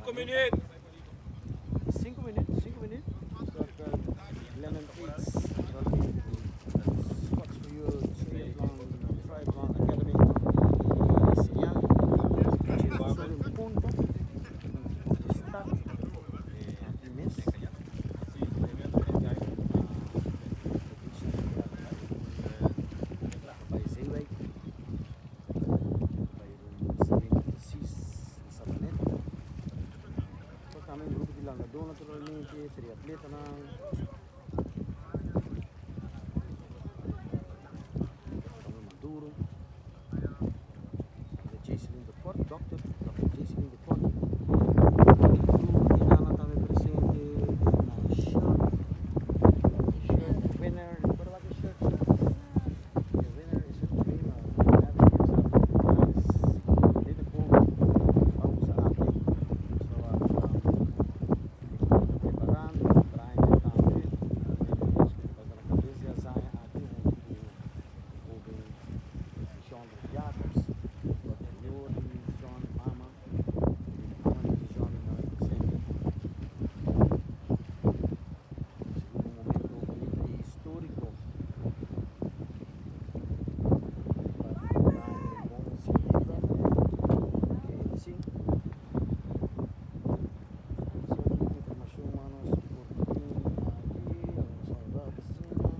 Cinco minuut. Cinco minuut, cinco minuut. Circle Lennon Eats, Spots for You, Triathlon, Triathlon Academy. Señal. Sobre un punto. Start. Aki mes. Bai Zeewijk. Bai rumbo 76 na Savaneta. Por tambe un grupo di landadó naturalmente, triatletanan. Samuel Maduro. Tambe Jacelyn de Kort, dokter, dokter Jacelyn de Kort. Tur di nan tambe presente den nan shirt. Shirt winner, por wak e shirt? The winner is a prima. Preparando, Brian tambe, na cabeza di hazaña aki hunto cu hoben Jean Jacobs, mayor di Jean mama, mama di Jean na presente. Sigur un momento bonito y historico pa Brian Rincon iniciativa KFC. Cierto informacion mas nos por tin aki, nos a wak asina.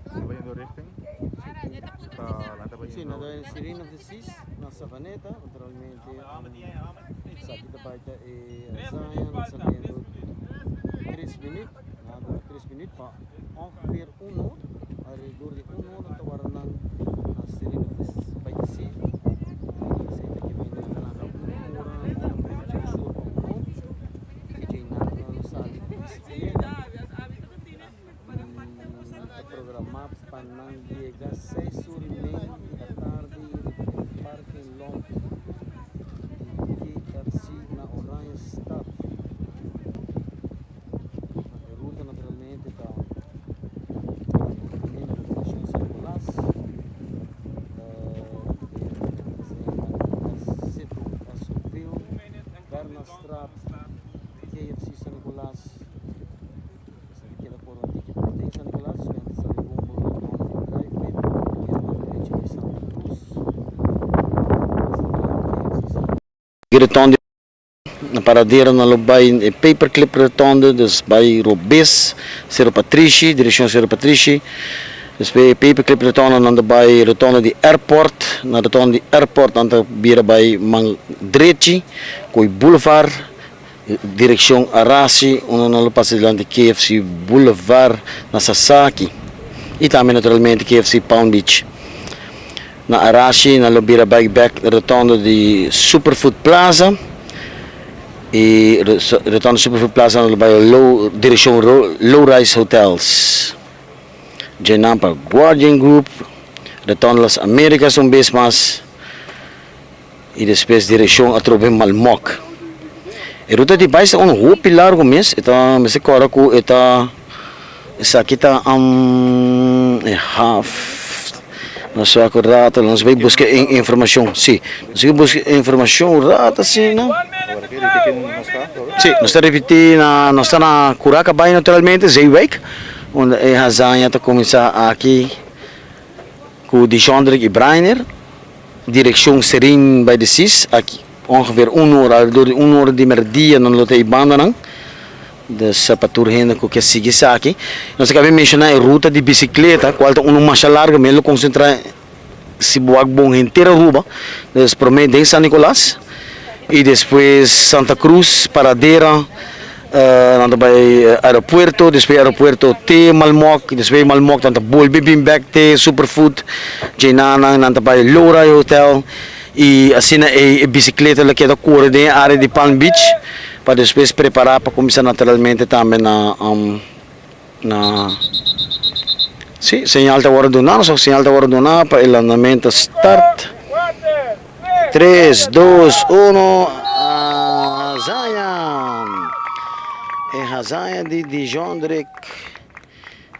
Ta bayendo richting? Ta nan ta bayendo. Si, nan ta bayendo Serena of the Seas na Savaneta, naturalmente esaki ta bay ta e hazaña, nan saliendo tres minuut, nan a dura tres minuut pa ongeveer un or, alrededor di un or nan ta wara nan na Serena of the Seas by the Sea, esey ta kibende nan ta lanta un ora, un ora pa un or, y djey nan ta sali cu bicicleta. Ta programá pa nan yega seis ora i mei di atardi riba e parking lot di KFC na Oranjestad. E ruta naturalmente ta kaminda na direkshon San Nicolas, Seto Esoville, Bernastraat, KFC San Nicolas. Esaki keda por un tiki den San Nicolas, benta sali rumbo rotonde di Draaivliet, keda man derecha di Santa Cruz. Rotonde na paradera nan lo bai e paperclip rotonde, dus bai robes Cerro Patrishi, direccion Cerro Patrishi, despues e paperclip rotonde nan ta bai rotonde di airport, na rotonde di airport nan ta bira bai man drechi cu e boulevard. Direkshon Arasi, unda nan lo pasa dilanti KFC Boulevard na Sasaki i tambe naturalmente KFC Palm Beach. Na Arashi nan lo bira bai bek rotondo di Superfood Plaza i rotondo Superfood Plaza nan lo bai low direkshon Low Rise Hotels. Dje nan pa Guardian Group, rotondo Las Americas un bes mas. I despues direkshon atrobe Malmok. E ruta di bai ta un hopi largu mes, e ta mester kòrda ku e ta esaki ta e haf nos wak un rato nos bai buska e informashon si nos bai buska e informashon un rato asina si nos ta ripiti na nos ta na Curaca bai naturalmente Zeewijk unda e hazaña ta kuminsá aki ku Dishondrick i Brainer. Direccion Serin by the Seas, aki ongeveer un ora, alrededor di un ora di merdia nan lo ta e bandanan, dus pa tur hende cu ke sigui esaki. Nos a caba di menciona e ruta di bicicleta cual ta uno masha largo, mi lo concentra si bo wak bon henter Aruba, dus prome den San Nicolas y despues Santa Cruz, Paradera, Nan ta bai aeropuerto, despues aeropuerto te Malmok, despues Malmok nan ta bolbe bin bek te Superfood, djeinan nan ta bai Lowry Hotel y asina e bicicleta lo keda core den e area di Palm Beach pa despues prepara pa cuminsa naturalmente tambe na na si señal ta worde duna, señal ta worde duna pa e landamento start. Tres, dos, uno, Hazaña! E hazaña di Dijondrick,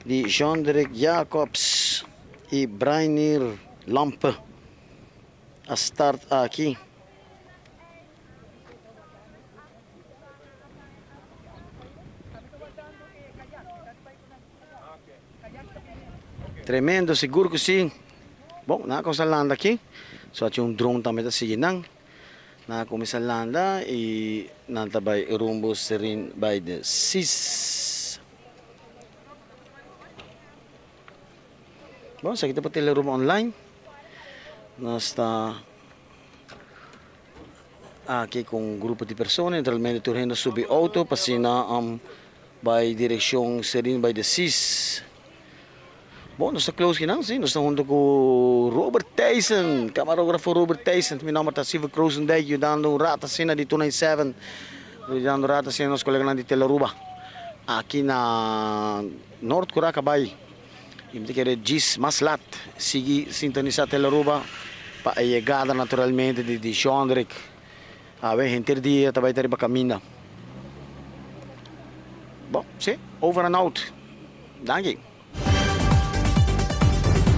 di Jean-Derek Jacobs y Brainir Lampe a start aki. Tremendo, sigur ku si. Bon, nan a kuminsá landa aki. So a tin un drone tambe ta sigui nan. Nan a kuminsá landa i nan ta bai rumbo Serin bai de Sis. Bon, esaki ta pa Telearuba Online. Nos ta aki ku un grupo di persona. Naturalmente tur hende a subi outo pa asina Bai direccion Serin bai de Sis. Bon, nos ta close kinan, si. Nos ta hunto cu Robert Thijssen, camarografo Robert Thijssen. Mi nomber ta Silver Krozendijk, yudando un rato asina di 297. Yudando un rato asina nos coleganan di Telaruba. Aki na Noord Curaca bai. Y mi ta kere djis mas lat sigui sintonisa Telaruba pa e yegada naturalmente di di Shondrick. Awe henter dia ta bai ta riba kaminda. Bon, si, over and out. Danki.